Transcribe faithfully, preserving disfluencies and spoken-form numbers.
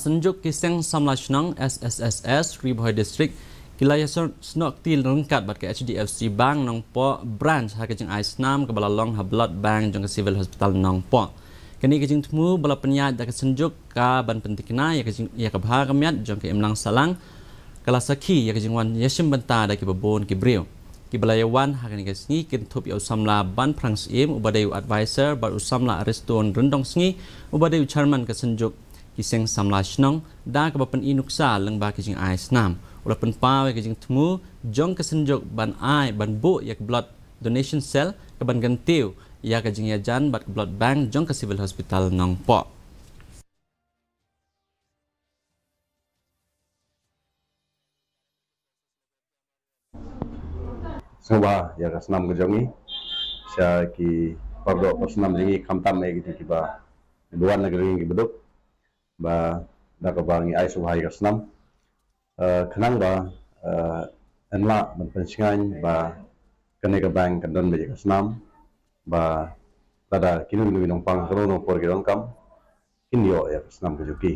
Synjuk ki Seng Samla Shnong, S S S S, Ri Bhoi District, ki la ïa snoh kti ryngkat bad ka H D F C Bank Nongpoh Branch ha ka jingai snam kaba la long ha Blood Bank jong ka Civil Hospital Nongpoh. Kane ka jingthmu ba la pynïaid da ka synjuk ka ban pyntikna ïa ka jing, ïa ka bha ka miat jong ka imlang sahlang, ka la sakhi ïa ka jingwan ïashim bynta da kiba bun ki briew. Kiba la ïa wan ha kane ka sngi ki kynthup ïa u samla Ban Phrang Syiem uba dei u advisor bad u samla Ariston Ryndongsngi uba dei u chairman ka synjuk ki Seng Samla Shnong da kaba pyni nuksa lyngba ka jingai snam. U la pynpaw ïa ka jingthmu jong ka synjuk ban ai, ban buh ïa ka blood donation cell ka ban kyntiew ïa ka jingïajan bad ka blood bank jong ka Civil Hospital Nongpoh. Sngewbha ïa ka snam ka jong ngi, sha ki pardoh par snam jong ngi, khamtam ïa kito kiba, kiba wan na ka ri kiba duk, ba da kaba ngi ai sngewbha ïa ka snam. Eh, khnang ba, eh, yn lah ban pynshngaiñ ba kane ka bank kan don beit ïa ka snam, ba lada kino kino ki nongpang, kano kano por ki donkam, kin ïoh ïa ka snam ka jong ki.